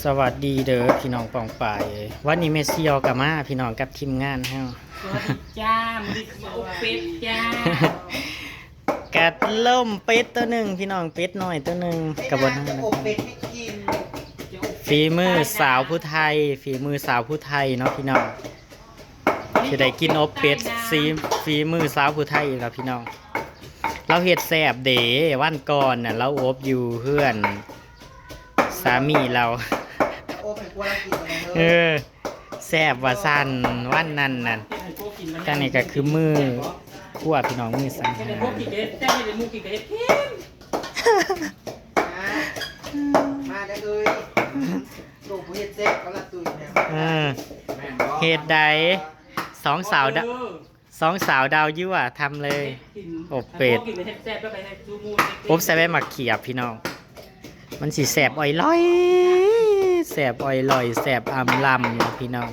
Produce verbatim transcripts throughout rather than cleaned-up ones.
สวัสดีเด้อพี่น้องปองปายเอ้ย วันนี้แม่เสี่ยวก็มาพี่น้องกับทีมงานเฮา สวัสดีจ้า มื้อนี้สิมาอบเป็ดจ้า กัดล่มเป็ดตัวหนึ่งพี่น้อง เป็ดน้อยตัวหนึ่ง กระบวน จะอบเป็ดให้กิน ฝีมือสาวผู้ไทย ฝีมือสาวผู้ไทยเนาะพี่น้อง สิได้กินอบเป็ดสี ฝีมือสาวผู้ไทยอีกแล้วพี่น้อง เราเฮ็ดแซ่บเด้ วันก่อนน่ะ เราอบอยู่เฮือนสามีเรา โอ้เป็นครัวเรากินมาเลย เออ แซ่บว่าซั่น วันนั้นน่ะ จั่งนี้ก็คือมือครัวพี่น้อง มือสังหาร มาได้เลย ลูกผู้เฮ็ดแซ่บก็ละตุยเนี่ย เออ เฮ็ดใด สองสาวดะ สองสาวดาวยั่วทำเลย อบเป็ด อบใส่ใบหมากเขียบพี่น้อง มันสิแซ่บอ่อยลอย แซ่บอ่อยลอย แซ่บอำลำเนาะพี่น้อง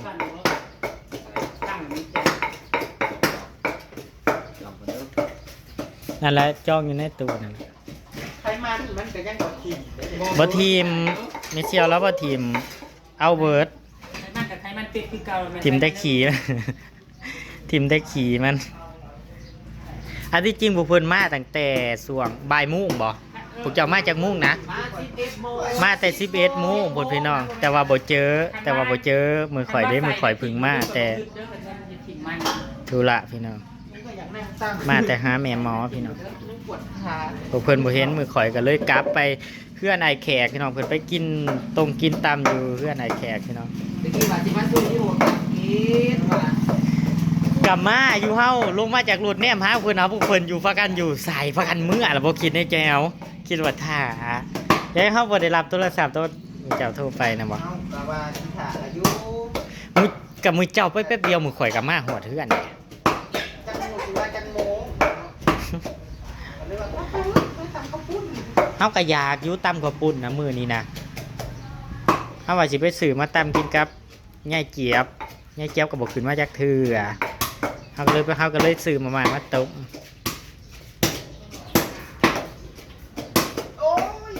นั่นแหละจ้องอยู่ในตู้นั่น ไขมันมันก็ยังบ่ทิ่ม บ่ทิ่ม แม่เสี่ยวแล้วบ่ทิ่ม เอาเบิด ไขมันกับไขมันเป็ดคือเก่าแม่น ทิ่มแต่ขี้ ทิ่มแต่ขี้มัน อันที่จริงพวกเพิ่นมาตั้งแต่ช่วงบ่ายโมงบ่ พวกเจ้ามาจากโมงนะ มาสิบเอ็ดโมง มาแต่สิบเอ็ดโมงพุ้นพี่น้อง แต่ว่าบ่เจอ แต่ว่าบ่เจอ มื้อข่อยเด้ มื้อข่อยเพิ่งมาแต่ ธุระพี่น้อง มาแต่หาแม่หมอพี่น้อง พวกเพิ่นบ่เห็น มื้อข่อยก็เลยกลับไปเฮือนอ้ายแขกพี่น้อง เพิ่นไปกินตงกินตำอยู่เฮือนอ้ายแขกพี่น้อง ตะกี้ว่าสิมาซื้ออยู่หกสิบกินว่ะ กลับมาอยู่เฮา ลงมาจากรถแนมหาเพิ่น เอาพวกเพิ่นอยู่ พากันอยู่ไส พากันเมือล่ะ บ่คิดในใจเอา คิดว่าถ้า แล้วเฮาบ่ได้รับโทรศัพท์ตอนเจ้าโทรไปนะบ่ เฮาก็ว่าสิถ่าอยู่ มื้อ กับมื้อเจ้าไปแป๊บเดียว มื้อข่อยก็มาฮอดเฮือน จักโมงสิว่าจักโมงเนาะ ก็เลยว่า ไป ไปตำข้าวปุ้น เฮาก็อยากอยู่ตำข้าวปุ้นนะมื้อนี้นะ เฮาว่าสิไปซื้อมาตำกินกับยายเจี๊ยบ ยายเจี๊ยบก็บ่ขึ้นมาจักเทื่อ เฮาก็เลยไป เฮาก็เลยซื้อมาม่ามาต้ม โอ้ย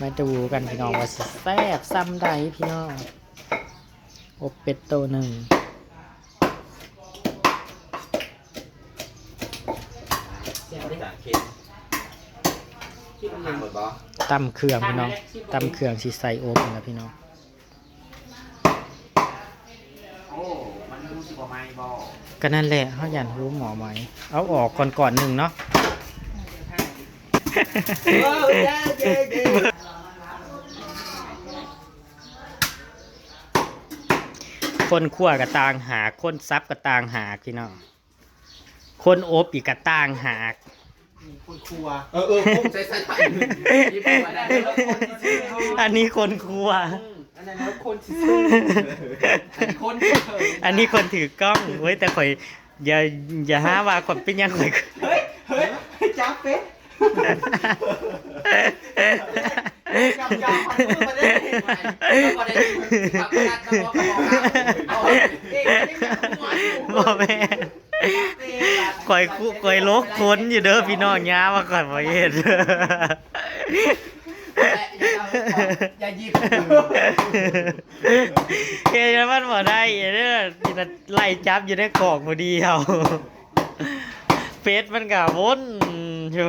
มาดูกันพี่น้องว่าสิแซ่บส่ำใดพี่น้อง อบเป็ดโตหนึ่ง ตำเครื่องพี่น้อง ตำเครื่องสิใส่อบนะพี่น้อง โอ้ มันรู้สึกว่าไหม้บ่ ก็นั่นแหละ เฮาย่านฮู้หมอไหม เอาออกก่อนก่อนหนึ่งเนาะ เออ เย้ เย้ เย้ คนคั่วก็ต่างหาก คนสับก็ต่างหากพี่น้อง คนอบอีกก็ต่างหาก นี่คนครัว เออ เออ ผมใส่สายไฟ นี่ผมมาได้ อันนี้คนครัว อืม อันนั้นแล้วคนที่ซื้อ อันนี้คนที่เผย อันนี้คนถือกล้อง เว้ย แต่ข่อย อย่า อย่าหาว่าข่อยเป็นหยังข่อย เฮ้ย เฮ้ย เฮ้ย จับเป็น จับ จับ จับ จับ บ่แม่น ข่อยคุ ข่อยลกคนอยู่เด้อพี่น้อง อย่าว่าข่อยบ่เฮ็ด อย่าหยิบ เฮ็ดให้มันบ่ได้เด้อ ไล่จับอยู่ในกล่องผู้เดียว เป็ดมันก็วนอยู่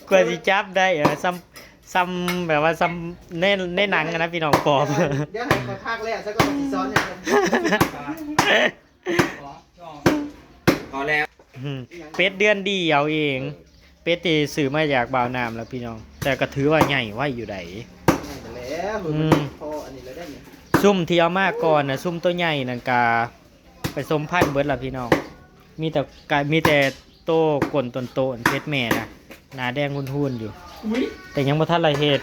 กว่าสิจับได้ เออ ส่ำ ส่ำแบบว่าส่ำใน ในหนังอะนะพี่น้อง ปอบ เดี๋ยวให้เขาพักแล้วซะก่อนสิซ้อนให้กัน พอแล้ว อืม เป็ดเดือนเดียวเอง เป็ดที่ซื้อมาจากบ่าวน้ำแล้วพี่น้อง แต่ก็ถือว่าใหญ่ไว้อยู่ได๋ นั่นแหละ อืม มันพออันนี้แล้วได้เนี่ย ซุ่มที่เอามาก่อนน่ะ ซุ่มตัวใหญ่นั่นกะไปสมพันธุ์เบิดละพี่น้อง มีแต่กะ มีแต่โตก้นโตนๆ เป็ดแม่น่ะ หน้าแดงหุ่นๆ อยู่ อุ๊ย แต่ยังบ่ทันได้เฮ็ด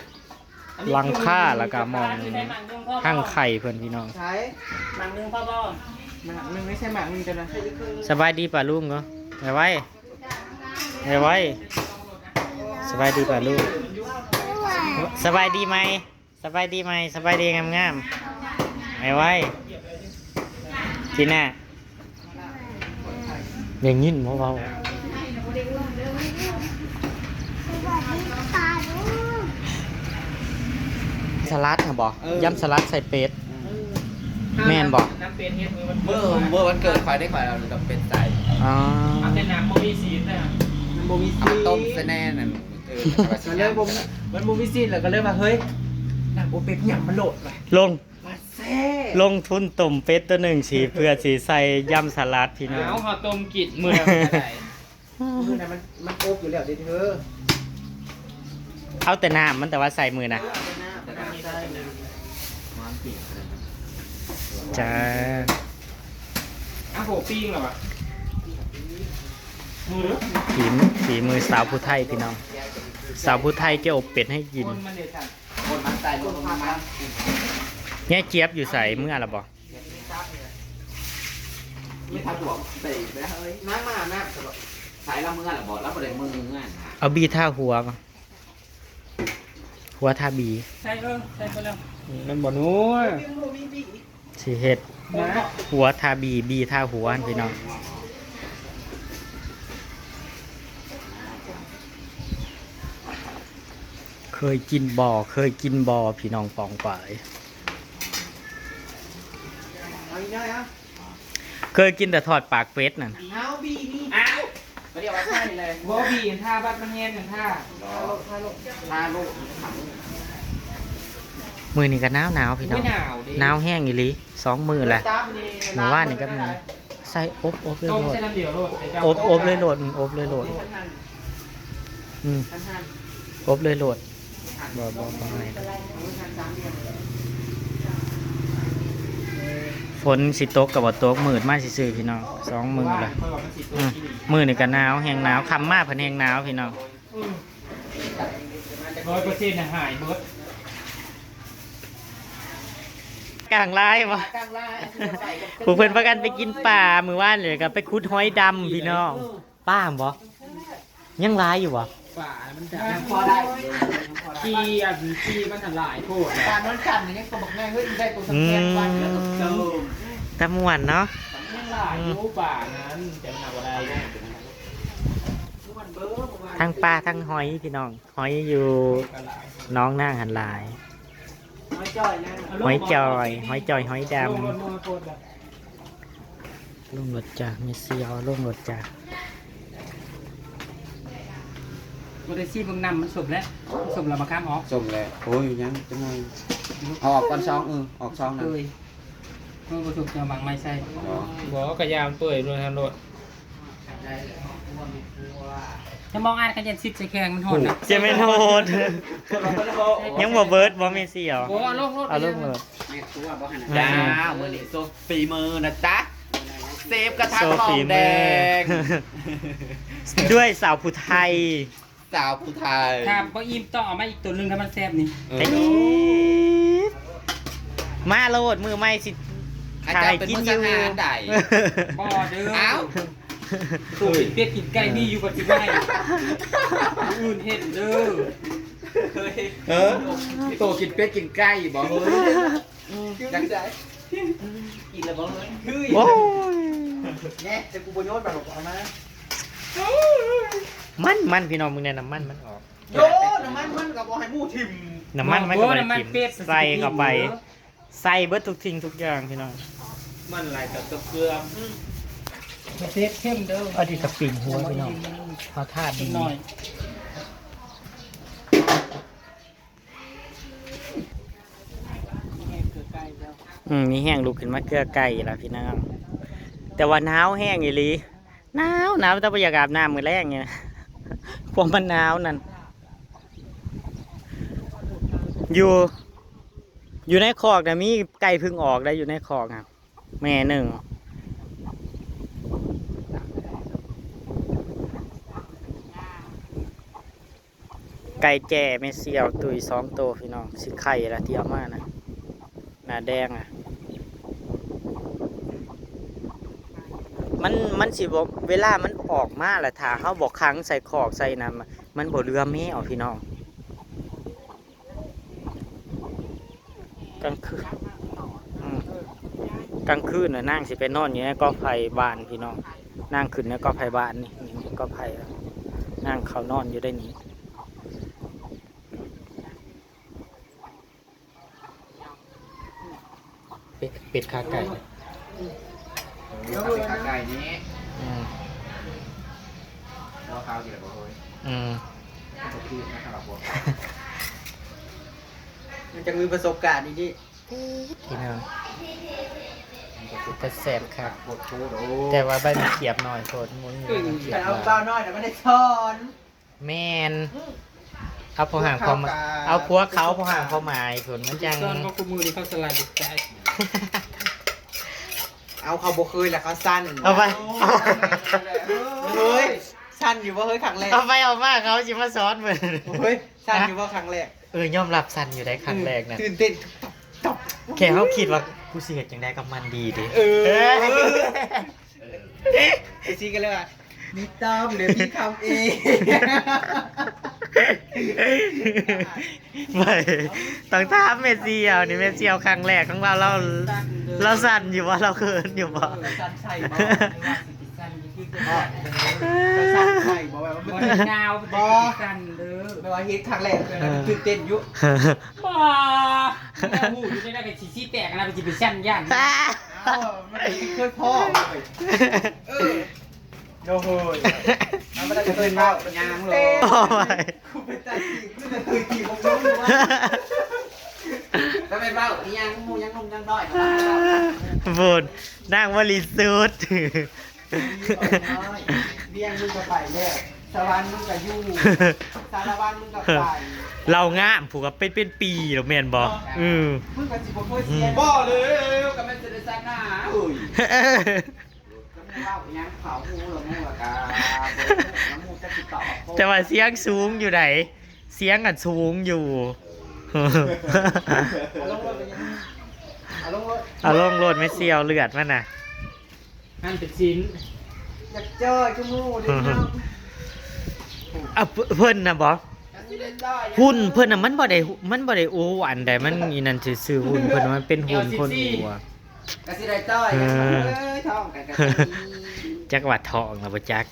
อันนี้ หลังคาแล้วก็หม่อง อยู่ในหมากหนึ่งพ่อ หั่งไข่เพิ่นพี่น้อง ใช่ หมากหนึ่งพ่อบ่ หมากหนึ่งไม่ใช่หมากหนึ่งจ้ะนะ สบายดีป้าลุงเนาะ ไอ้ไว้ ไอ้ไว้ สบายดีป้าลุง สบายดีไหม สบายดีไหม สบายดีงามๆ ไอ้ไว้ จีน่า ได้ยินบ่เว้า สวัสดีค่ะลูก สลัดหั่นบ่ เออ ยำสลัดใส่เป็ด อืม แม่นบ่ น้ำเป็ดเฮ็ดมื้อวัน เมื่อ เมื่อวันเกิดข่อยได้ข่อยเอาน้ำเป็ดใส่ อ๋อ เอาแต่น้ำบ่มีซีนนะ มันบ่มีซีน เอาต้มซะแน่นั่น เออ ก็เลยบ่มี มันบ่มีซีนแล้วก็เลยว่า เฮ้ย น้ำบ่เป็ดหยังมันโลดว่ะ ลง มาแซ่ ลงทุนต้มเป็ดตัวหนึ่งสิ เพื่อสิใส่ยำสลัดพี่น้อง เอา เฮาต้มกินมื้อละเท่าใด มื้อนั้นมัน มันอบอยู่แล้วเด้อเธอ เอาแต่น้ำมันแต่ว่าใส่มื้อนะ เอาแต่น้ำ เอาแต่น้ำใส่ จ้า อ้าวโห ปิ้งเหรอวะ มือ ฝีมือ ฝีมือสาวผู้ไทยพี่น้อง สาวผู้ไทยแกอบเป็ดให้กิน คนมันเดือดร้อน คนมันใส่ลงมา เนี่ยเจี๊ยบอยู่ใสเมื่อละบ่ ไม่ทันหลวงใส่ไปแล้วเฮ้ย น้ำมาน้ำตลอด ใส่ละเมื่อละบ่ แล้วบ่ได้มือเมื่อนะ เอาบีทาหัวมา หัวทาบี ใส่เออ ใส่ไปแล้ว มันบ่นัว สิเฮ็ด นะ หัวทาบี บีทาหัวพี่น้อง เคยกินบ่ เคยกินบ่ พี่น้องปองปาย เอาอีกหน่อยอ่ะ เคยกินแต่ทอดปากเป็ดนั่น เอาบีนี่ อ้าว บ่ได้เอาไว้ใส่เลย บ่บีถ้าบัดมันแห้งกันท่า ทาโลด ทาโลด มื้อนี้ก็หนาวหนาวพี่น้อง โอ้ยหนาวดิ หนาวแฮงอีหลี สองมื้อละ ตามนี่ มื้อวานนี่ก็มื้อ ใส่อบ อบเลย ต้ม โลด ใส่น้ำเดียวโลด อบ อบเลยโลด อืม อบเลยโลด อืม อบเลยโลด บ่ บ่ บ่ให้ ฝนสิตกก็บ่ตก มืดมาซื่อๆพี่น้อง สองมื้อละ อืม มื้อนี้ก็หนาว แฮงหนาว ค่ำมาเพิ่นแฮงหนาวพี่น้อง อืม ร้อยเปอร์เซ็นต์น่ะหายเบิด กลางลายบ่ กลางลาย ผู้เพิ่นพากันไปกินปลามื้อวานนี่ก็ไปขุดหอยดำพี่น้อง ปลาบ่ ยังหลายอยู่บ่ ป่ามันจะ ยังพอได้ ขี้อันขี้มันหันหลายโพด ปลาน้อยจันทร์นี่ยังตัวบักแม่เฮ้ย ได้ตัวสำคัญวันแล้วก็เติม ตะม่วนเนาะ ยังหลายอยู่ป่านั้น แต่มันเอาบ่ได้ ทั้งปลาทั้งหอยพี่น้อง หอยอยู่หนองนางหันหลาย หอยจ่อยนะ หอยจ่อย หอยจ่อย หอยดำ ลงรถจ้ะ แม่เสี่ยว ลงรถจ้ะ บ่ได้ซีเบิ่งน้ำมันสมแล้ว มันสมแล้วมาข้ามออก สมแล้ว โอ้ย ยังจังไง เอาออกก่อนซอง เออ ออกซองนะ เอ้ย มันบ่สมจะเอามังไม่ใส่ อ๋อ บ่ กะยามันเปื่อยโลดหั่นโลด ถ้ามองอ่านขยันซิดใส่แข้งมันฮ้อนนะ จะแม่นโหด ยังบ่เบิดบ่แม่เสี่ยว บ่ เอาลงโลด เอาลงโลด แม่ครัวบ่หั่นน่ะ อืม จ้า มื้อนี้โชว์ฝีมือนะจ๊ะ เซฟกระทะ โชว์ ทอง ฝีมือ แดง ด้วยสาวผู้ไทย สาวผู้ไทย ถ้าบ่อิ่มต้องเอามาอีกตัวหนึ่งถ้ามันแซ่บนี่ เออ เต็ม มาโลด มื้อใหม่สิ อาจารย์เป็น ถ่ายกินอยู่ พนักงานใด บ่เด้อ เอ้า ตัวกินเป็ดกินไก่มีอยู่ปัจจุบัน อื่นเห็นเด้อ เฮ้ย เออ โตกินเป็ดกินไก่บ่เฮ้ย ยังไง กินแล้วบ่เฮ้ย โอ้ย แน่แต่กูบ่โยนไปหรอก เอามา มัน มันพี่น้อง มึงเนี่ยน้ำมันมันออก โยนน้ำมันมันก็บ่ให้หมู่ถิ่ม น้ำมันมันก็บ่ได้ น้ำมัน ถิ่ม เป็ด ใส่เข้าไป เออ ใส่เบิดทุกสิ่งทุกอย่างพี่น้อง มันหลายกับเกลือ อืม เผ็ดเข้มเด้อ อันนี้ก็ปิ้งหัวพี่น้อง เอาทาด นิดหน่อย อืม มีแฮงลุกขึ้นมาเกลือไก่แล้วพี่น้อง แต่ว่าหนาวแฮงอีหลี หนาว หนาว แต่บ่อยากอาบน้ำมื้อแลงเนี่ย พวกมันหนาวนั่น อยู่ อยู่ในคอกน่ะมีไก่เพิ่งออกได้ อยู่ในคอกน่ะ แม่หนึ่ง ไก่แจ้แม่เสี่ยวตุยสองโตพี่น้อง สิไข่ละที่เอามานะ หน้าแดงอะ มัน มันสิบ่ เวลามันออกมาแหละ ถ้าเฮาบ่ขังใส่คอกใส่น้ำอะ มันบ่เหลือแมวพี่น้อง กลางคืน อืม กลางคืนน่ะนางสิไปนอนอยู่ในกอไผ่บ้านพี่น้อง นางขึ้นในกอไผ่บ้านนี่ นี่กอไผ่ นางเขานอนอยู่ได้นี่ เป็ด เป็ดขาไก่ เออ เขาเป็นขาไก่นี้ อืม หัวขาวอยู่แล้วบ่เฮ้ย อืม มันจะคือนะครับหัวขาว มันจะมีประสบการณ์อีกดิ พี่น้อง มันจะคือ แต่แซ่บครับ ปวดโคตรโอ้ แต่ว่าใบมะเขียบน้อยโพด มันมีใบมะเขียบ แต่เอา น้อย เบาน้อยแต่ไม่ได้ช้อน แม่น เอาพอห่างพอมา เอาผัวเขาพอห่างพอหมาย ส่วนมันจัง ซ่อนก็คู่มือนี่เขาสลายจิตใจ เอาเขาบ่เคยแล้วเขาสั้น เอาไป เฮ้ย สั้นอยู่บ่เฮ้ย ครั้งแรก เอาไปเอามา เขาสิมาสอนมึง เฮ้ย สั้นอยู่บ่ครั้งแรก เออ ยอมรับสั้นอยู่ได้ครั้งแรกนะ ตื่นเต้น ตับ แค่เขาคิดว่า กูสิเฮ็ดจั่งใดกับมันดีดิ เออ เออ ไอซีกันเลยว่า มีต้อมหรือมีคำเอง ไม่ ต้องถามแม่เสี่ยวนี่ แม่เสี่ยวครั้งแรกของเรา เรา เราสั่นอยู่บ่ เราเขินอยู่บ่ เออสั่นใส่บ่ สั่นใส่บ่แบบว่ามัน บ่ได้หนาว บ่ สั่นเด้อ แบบว่าเฮ็ดครั้งแรกเลยนะ เออ ตื่นเต้นอยู่ บ่ แม่ฮู้อยู่ได้ก็สิสิแตกนะ ไปสิไปสั่นย่าน เอ้า มันเคยพ่อ เออ โอ้โห มันไม่ได้เคยเล่า ยางเลย โอ้ย กูไปตัดสินกูจะเคยขี่ผมล้มหรือว่า ก็ไปเว้าอีหยังหมู่ยังหนุ่มยังน้อย บุญ นางบริสุทธิ์ เวียงมึงก็ไปแล้ว สวรรค์มึงก็อยู่ สารวัตรมึงก็ไป เรางาม ผูกกับเป็น เป็นปีแล้วแม่นบ่ อืม มึงก็สิบ่เคยเสีย บ่เลย ก็แม่นจะได้สร้างหน้า เอ้ย ก็ไม่เล่าอีหยังเขาฮู้ละหมู่ละกา บ่ฮู้ละหมู่จักสิตอบ แต่ว่าเสียงสูงอยู่ได เสียงอันสูงอยู่ เอาลงรถไปยัง เอาลงรถ เอาลงรถ ไม่เสียวเลือดมันน่ะ หั่นเป็นชิ้น อยากจ้อยคือหมู่เด้อพี่น้อง อ่ะ เพิ่น เพิ่นน่ะบ่ หุ่นเพิ่นน่ะมันบ่ได้ มันบ่ได้อ้วนใด มันอีนั่นซื่อๆ หุ่นเพิ่นน่ะมันเป็นหุ่นคนอ้วน ก็สิได้จ้อย เออ เอ้ย ท้องกันก็สิ จักว่าท้องแล้วบ่จัก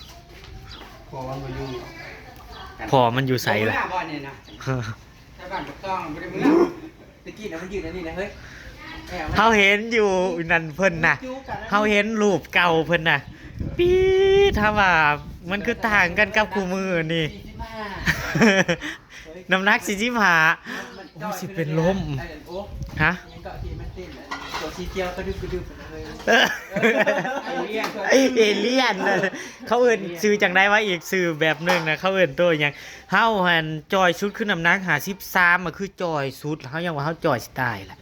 พอมันบ่อยู่ พอมันอยู่ไสล่ะ บ่มื้อบ่เนี่ยนะ ชาวบ้านปากซองบ่ได้มื้อ ตะกี้น่ะมันยืนอันนี้นะเฮ้ย แอบมา เฮาเห็นอยู่นั่นเพิ่นน่ะ จู๊กันนะ เฮาเห็นรูปเก่าเพิ่นน่ะ ปี๊ด ถ้าว่ามันคือต่างกันกับคู่มื้อนี่ สี่สิบห้า น้ำหนักสี่สิบห้า มัน โอ้ย สิเป็นลม ไอ้โอ๊ค ฮะ ยังเกาะที่มันเต้นอ่ะ ตัวสีเขียวกระดึบกระดึบนะเฮ้ย เออ เอเลี่ยน เอเลี่ยนน่ะ เขาเอิ้นชื่อจั่งใดวะ อีกชื่อแบบหนึ่งนะ เขาเอิ้นตัวหยัง เฮาหั่นจ่อยสุดคือน้ำหนักห้าสิบสามอะ คือจ่อยสุด เฮายังว่าเฮาจ่อยสิตายล่ะ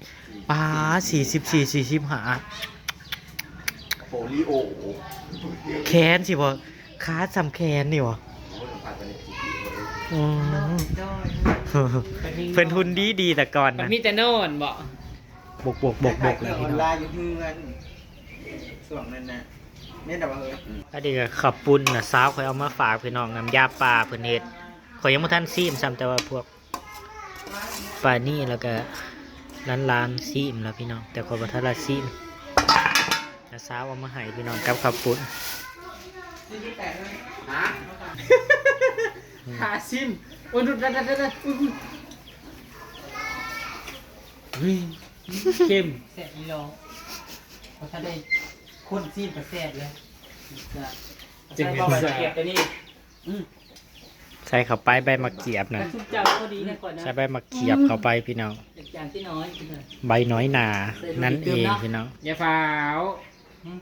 ป๊าด สี่สิบสี่ สี่สิบห้า โปลิโอ แขนสิบ่ ขาส่ำแขนนี่บ่ อืม เพิ่นหุ่นดีๆ แต่ก่อน มัน น่ะ มีแต่นอนบ่ บกๆๆๆ เลยพี่น้อง ออนไลน์อยู่เฮือน ช่วงนั้นน่ะ แม่นแต่ว่าเฮ้ย อันนี้ก็ข้าวปุ้นน่ะ สาวข้อยเอามาฝากพี่น้อง น้ำยาปลาเพิ่นเฮ็ด ข้อยยังบ่ทันซีมซ้ำ แต่ว่าพวก ปลานี่แล้วก็ร้านๆ ซีมแล้วพี่น้อง แต่ข้อยบ่ทันละซีม น้าสาวเอามาให้พี่น้องกับข้าวปุ้น ฮะ ขาซิม โอ้ย ดูดๆๆๆ อุ้ย อุ้ย เค็ม แซ่บอีหลี เพราะถ้าได้คนซีมก็แซ่บเลย จั่งแม่น ใส่ใบมะเขียบตัวนี้ อืม ใส่เข้าไปใบมะเขียบนะ แต่ซุปเจ้าก็ดีนะก่อนนะ ใส่ใบมะเขียบเข้าไปพี่น้อง อย่างที่น้อย ใบน้อยนา ใส่ลูก นั่นเอง เติมเนาะ พี่น้อง อย่าฟ้าว อืม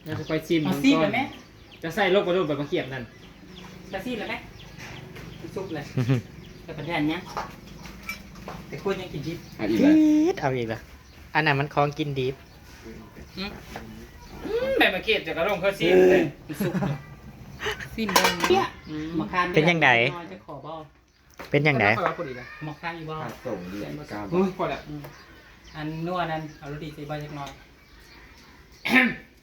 เราจะไปชิม เอา มัน ซีม ก่อน เลยไหม จะใส่ลงไปโลดใบมะเขียบนั่น จะซีมเลยไหม มันสุกเลย แต่ประเด็นเนี้ย แต่คนยังกินดิบ อ่ะ อีกแล้ว ปี๊ด เอาอีกแล้ว อันนั้นมันของกินดิบ อืม อืม ใบมะเขือจะกระด้งเขาซีมเลย มันสุกเลย ซีมเบิ่งเนี่ย อืม มะขาม เป็นจั่งใด น้อยจะขอบ่ เป็นจั่งใด แล้วก็พอดีนะ มะขามอีกบ่ ค่าส่งเดือนเก้าบาท อุ้ย พอแล้ว อืม อันนัวนั้น เอารสดีใส่บ่จักหน่อย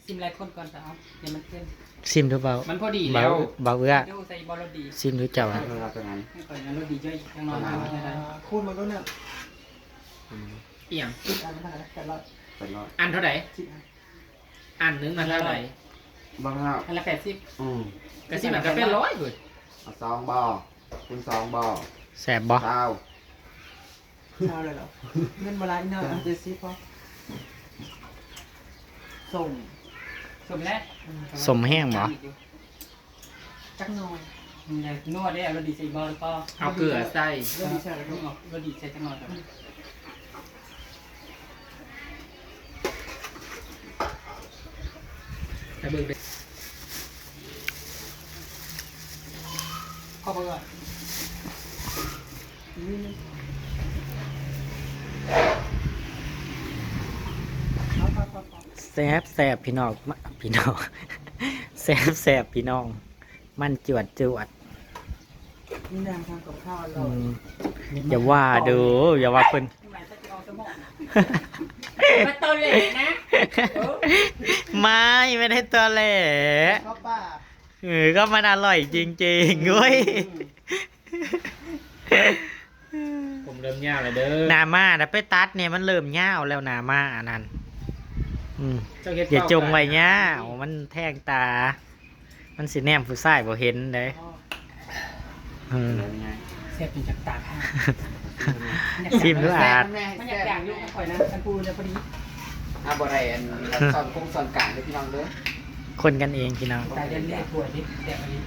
ซิมหลายคนก่อนแต่เอา เดี๋ยวมันเค็ม ซิมดูเบา มันพอดีแล้ว เบา เบาเอื้อ ดูใส่บ่รสดี ซิมดูเจ้าอะ เออ เอาตัวนั้น ให้ก่อนนะ รสดีเยอะอีกจักหน่อย อ่า เอาไว้ได้ คูณมันก็เนี่ย อืม เอี่ยง อันเท่าไหร่นะ แปดร้อย แปดร้อย อันเท่าไหร่ สิบอัน อันหนึ่งมันเท่าไหร่ บ้างครับ อันละแปดสิบ อืม กะสิมันก็เป็นร้อยเว้ย เอาสองบ่ คูณสองบ่ แซ่บบ่ ซาว ซาวเลยเหรอ เงินบ่หลายเนาะ เจ็ดสิบพอ ส้ม ส้มแล้ว อืม ส้มแห้งบ่ จักหน่อย นี่แหละ นวดได้ เอารสดีใส่บ่หรือเปล่า เอาเกลือใส่ รสดีใส่แล้วก็ เอารสดีใส่จักหน่อยก่อน ให้เบิ่งเด้อ ขอบคุณ แซ่บแซ่บพี่น้อง มา พี่น้อง แซ่บแซ่บพี่น้อง มันจวดจวด นี่นางทำกับข้าวอร่อย อืม อย่าว่าเด้อ อย่าว่าเพิ่น มาตอแหลนะ ไม่ ไม่ได้ตอแหล เข้าปาก เออ ก็มันอร่อยจริงๆเว้ย ผมเริ่มยาวแล้วเด้อ หน้าม้าน่ะไปตัดเนี่ย มันเริ่มยาวแล้ว หน้าม้าอันนั้น อืม เจ้าเฮ็ด อย่าจงไว้ยาว มันแทงตา มันสิแนมผู้ชายบ่เห็นเด้ อ๋อ เออ แซ่บจนจักตาข้าง ชิมดูอาจ มันอยากอยากอยู่กับข่อยนะ อันปูเนี่ยพอดี อ่ะ บ่ได้อัน ซ่อนกงซ่อนกลางเด้อพี่น้องเด้อ คนกันเองพี่น้อง ตายเด่นเรียกป่วยดิ แบบอันนี้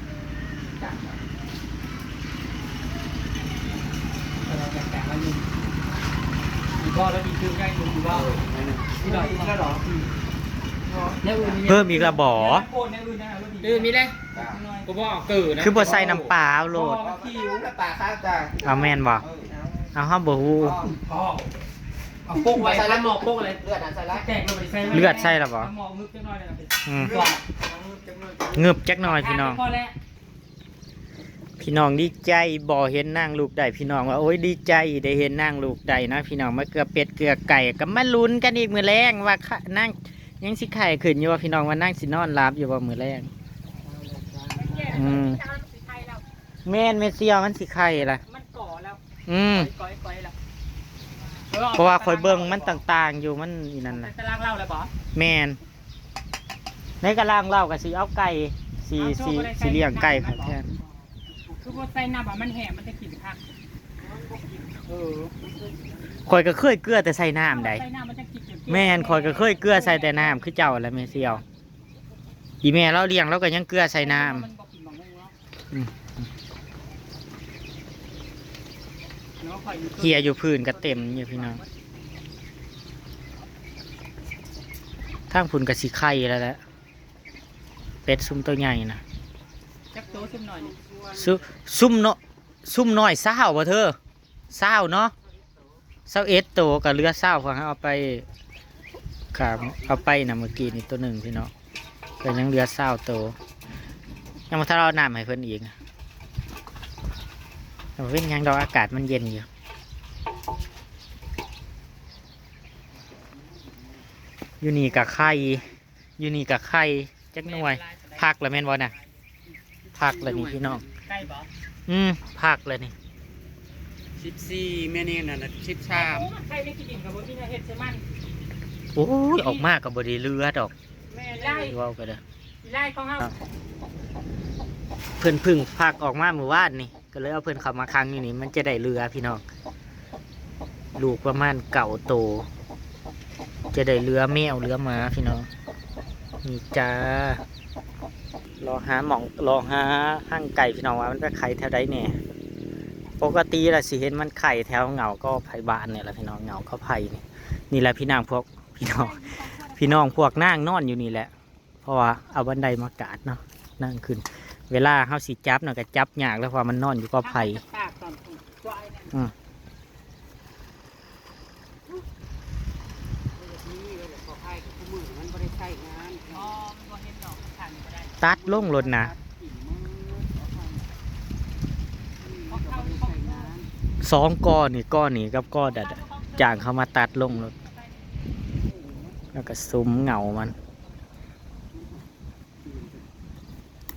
เออ อยากอยากมาอยู่ อีกรอบแล้วดีขึ้นง่ายอยู่ อีกรอบ เออ นั่นน่ะ นี่หน่อย อีกแล้วเหรอ อืม แนวอื่นมี เพิ่มอีกละบ่ โอนแนวอื่นนะ เออ มีเลย จ้ะ กูบอกเกิดนะ คือบ่ใส่น้ำปลาเอาโลด บ่ เอาน้ำปลาข้าวจ้ะ เอาแม่นบ่ เออ เอา เอา เฮาบ่ฮู้ อ๋อ เอาโปะไว้ ใส่แล้ว หม้อโปะเลย เลือดอ่ะใส่แล้ว แตกเลย ใส่ เลือดใส่แล้วบ่ หม้องึบจักหน่อยเลย อืม ก่อน งึบจักหน่อยพี่น้อง พอแล้ว พี่น้องดีใจบ่เห็นนางลูกได้ พี่น้องว่า โอ้ย ดีใจได้เห็นนางลูกได้นะ พี่น้อง มาเกลือเป็ดเกลือไก่ ก็มาลุ้นกันอีกมื้อแลงว่าคะ นางยังสิไข้ขึ้นอยู่บ่ พี่น้อง ว่านางสินอนหลับอยู่บ่มื้อแลง อืม แม่น แม่เสี่ยวมันสิไข้ล่ะ มันก่อแล้ว อืม ก่อยๆๆแล้ว เพราะว่าข่อยเบิ่งมันต่างๆอยู่ มันอีนั่นน่ะ ตารางเล่าแล้วบ่ แม่น ในตารางเล่าก็สิเอาไก่ สิ เอาโจ้ สิ ก็ได้ สิเลี้ยงไก่ ไก่ ผัดแทน คือบ่ใส่น้ำอ่ะ มันแห้ง มันจะกินผัก เออ ข่อยก็เคยเกลือแต่ใส่น้ำใด ใส่น้ำมันจะกินจนเกลี้ยง แม่น ข่อยก็เคยเกลือใส่แต่น้ำคือเจ้าแหละแม่เสี่ยว อีแม่เราเลี้ยงเราก็ยังเกลือใส่น้ำ มันบ่กินบักหุ่งเนาะ อืม เนาะ ข่อยอยู่ เฮียอยู่พื้นก็เต็มอยู่พี่น้อง ทางพุ้นก็สิไข่แล้วแหละ เป็ดซุ่มตัวใหญ่นะ จักโตซุ่มน้อยนี่ ซุ ซุ่มเนาะ ซุ่มน้อยซาวบ่เธอ ซาวเนาะ ซาวเอ็ดโตก็เหลือซาว เพราะเอาไป ครับ เอาไปนะเมื่อกี้นี่ตัวหนึ่งพี่น้อง ก็ยังเหลือซาวโต ยังบ่ทันเอาน้ำให้เพิ่นอีก แต่ว่าเป็นหยังดอก อากาศมันเย็นอยู่ อยู่นี่ก็ไข่ อยู่นี่ก็ไข่จักหน่วย พักแล้วแม่นบ่น่ะ พักแล้วนี่พี่น้อง ใกล้บ่ อืม พักแล้วนี่ สิบสี่ แม่นี่นั่นน่ะ สิบสาม โอ้ มันไข่ในขี้ดินกับบ่มีแนวเฮ็ดใส่มัน โอ้ย ออกมาก็บ่ได้เหลือดอก แม่ไล่ เว้าก็เด้อ ไล่ของเฮา เพิ่นเพิ่งพักออกมามื้อวานนี่ ก็เลยเอาเพิ่นเข้ามาขังอยู่นี่ มันจะได้เหลือพี่น้อง ลูกประมาณเก้าโต จะได้เหลือแมวเหลือหมาพี่น้อง นี่จ้า รอหาหม่อง รอหาห้างไก่พี่น้องว่ามันไปไข่แถวใดแหน่ ปกติละสิเห็นมันไข่แถวเหงากอไผ่บ้านนี่แหละพี่น้อง เหงากอไผ่นี่ นี่แหละพี่นางพวก พี่น้อง พี่น้องพวกนางนอนอยู่นี่แหละ เพราะว่าเอาบันไดมากาดเนาะ นั่งขึ้น เวลาเฮาสิจับน่ะก็จับยากแล้ว เพราะว่ามันนอนอยู่กอไผ่ อืม ตัดลงโลดนะ สองกอนี่ กอนี่กับกอดัดอะ จ้างเขามาตัดลงโลด แล้วก็สุมเหงามัน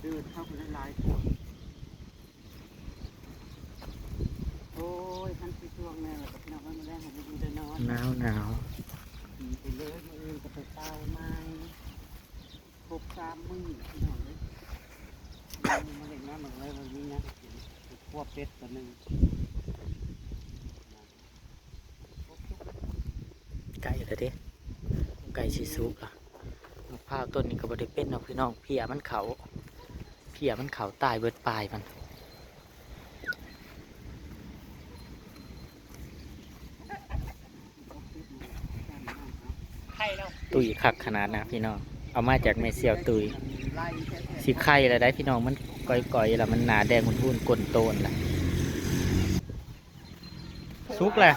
เดินเข้าไปหลายๆคน โอ้ย คันสิช่วงแน่แล้วก็พี่น้องเอ้ย มื้อแลงให้อยู่ได้นอน หนาวหนาว ไปเลย มื้ออื่นก็ไปเตาใหม่ ครบสามมื้อพี่น้องเอ้ย มาเล่นน้ำหมากเลย มันมีหยังให้กิน คั่วเป็ดตัวหนึ่ง ใกล้แล้วเด้ ใกล้สิสุกละ พร้าวต้นนี้ก็บ่ได้เป็นเนาะพี่น้อง เพี้ยมันเข้า เพี้ยมันเข้า ตายเบิดปลายมัน ไข่แล้ว ตุ้ยคักขนาดนะพี่น้อง เอามาจากแม่เสี่ยวตุ้ย สิไข่แล้วได้พี่น้อง มันก่อยๆแล้วมันหนาแดงหุ่นๆ ก้นโตนละ สุกแหละ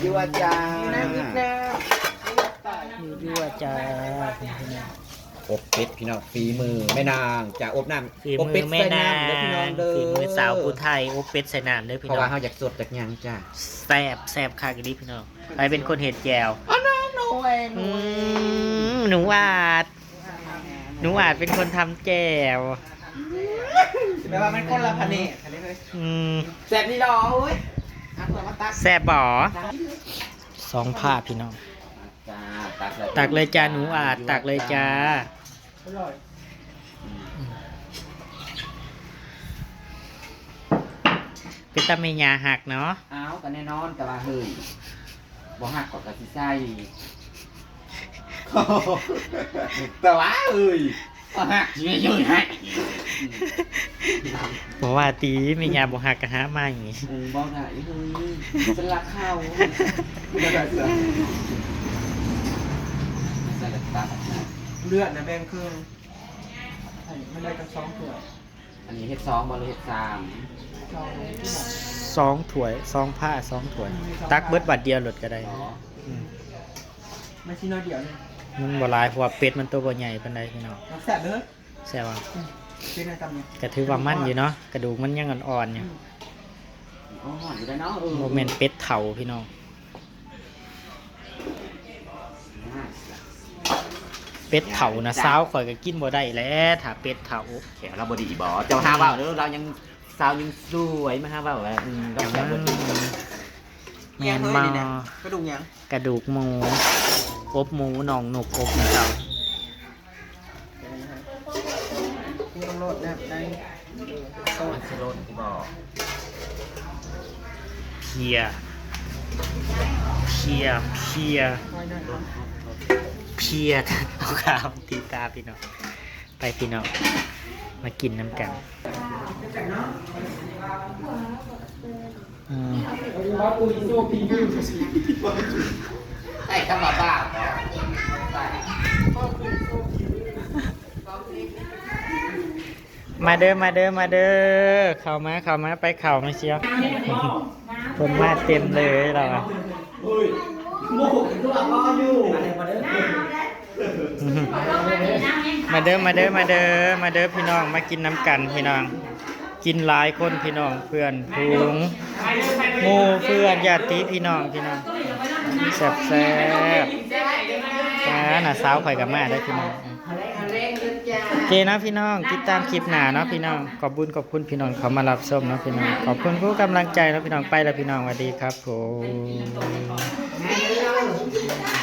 ยั่วจ้า ยั่วจ้า อบเป็ดพี่น้อง ฝีมือแม่นางจ้า อบน้ำ ฝีมือ อบเป็ดใส่น้ำเด้อพี่น้องเด้อ แม่นาง ฝีมือสาวผู้ไทย อบเป็ดใส่น้ำเด้อพี่น้อง เพราะว่าเฮาอยากสดอยากหยังจ้า แซ่บ แซ่บคักอีหลีพี่น้อง ใครเป็นคนเฮ็ดแจ่ว อันนั้นหนูเอง อืม หนูอาจ หนูอาจเป็นคนทำแจ่ว แปลว่ามันคนละแผนกกันเลย อืม แซ่บนี่ดอกเอ้ย เอาถ้วยมาตัก แซ่บบ่ สองผ้าพี่น้อง จ้า ตักเลย ตักเลยจ้า หนูอาจ ตักเลยจ้า อร่อย เป็นตาแม่ย่าฮักเนาะ อ้าว ก็แน่นอน แต่ว่าเฮ้ย บ่ฮักก็กะสิใส่ แต่ว่าเอ้ย บ่ฮักสิไม่ช่วยให้ บ่ว่าติ แม่ย่าบ่ฮักก็หาใหม่ อืม บ่ได้เฮ้ย ฉันรักเขา เลือดนะแบ่งครึ่ง ให้มันได้กันสองถ้วย อันนี้เฮ็ดสองบ่หรือเฮ็ดสาม สองถ้วย สองผ้า สองถ้วย ตักเบิดบาทเดียวโลดก็ได้ อ๋อ อืม มันชิ้นน้อยเดียวเนี่ย มันบ่หลาย เพราะว่าเป็ดมันตัวบ่ใหญ่ปานใดพี่น้อง มันแซ่บเด้อ แซ่บอ่ะ อืม เป็นอะไรตำเนี่ย ก็ถือว่ามันอยู่เนาะ กระดูกมันยังอ่อนๆอยู่ อืม อ่อนอยู่ได้เนาะ เออ บ่แม่นเป็ดเฒ่าพี่น้อง เป็ดเฒ่านะ สาวข่อยก็กินบ่ได้แหละ ถ้าเป็ดเฒ่า แขวเราบ่ดีบ่ เจ้าหาเว้าเด้อ เรายัง สาวยังสวย มาหาเว้าว่า อืม เราแขวบ่ดี แม่นบ่ กระดูกหยัง กระดูกหมู อบหมู น่องนก อบหมูเจ้า นี่ต้องโลดนะ ได้ เออ มันสิโลดที่บ่ เพีย เพีย เพีย เพีย เอาขาวตีตาพี่น้อง ไปพี่น้อง มากินน้ำกัน อืม ไอ้คำว่าบ้า มาเด้อ มาเด้อ มาเด้อ เข้ามา เข้ามา ไปเข้ามาเชียว คนมาเต็มเลยเราอะ มาเด้อ มาเด้อ มาเด้อ มาเด้อพี่น้อง มากินน้ำกันพี่น้อง กินหลายคนพี่น้อง เพื่อนฝูง หมู่เพื่อนญาติพี่น้องพี่น้อง แซ่บแซ่บ อ่า น้าสาวข่อยก็มาได้อพี่น้อง โอเคนะพี่น้อง ติดตามคลิปหน้าเนาะพี่น้อง ขอบบุญขอบคุณพี่น้องเขามารับชมเนาะพี่น้อง ขอบคุณทุกกำลังใจเนาะพี่น้อง ไปแล้วพี่น้อง สวัสดีครับผม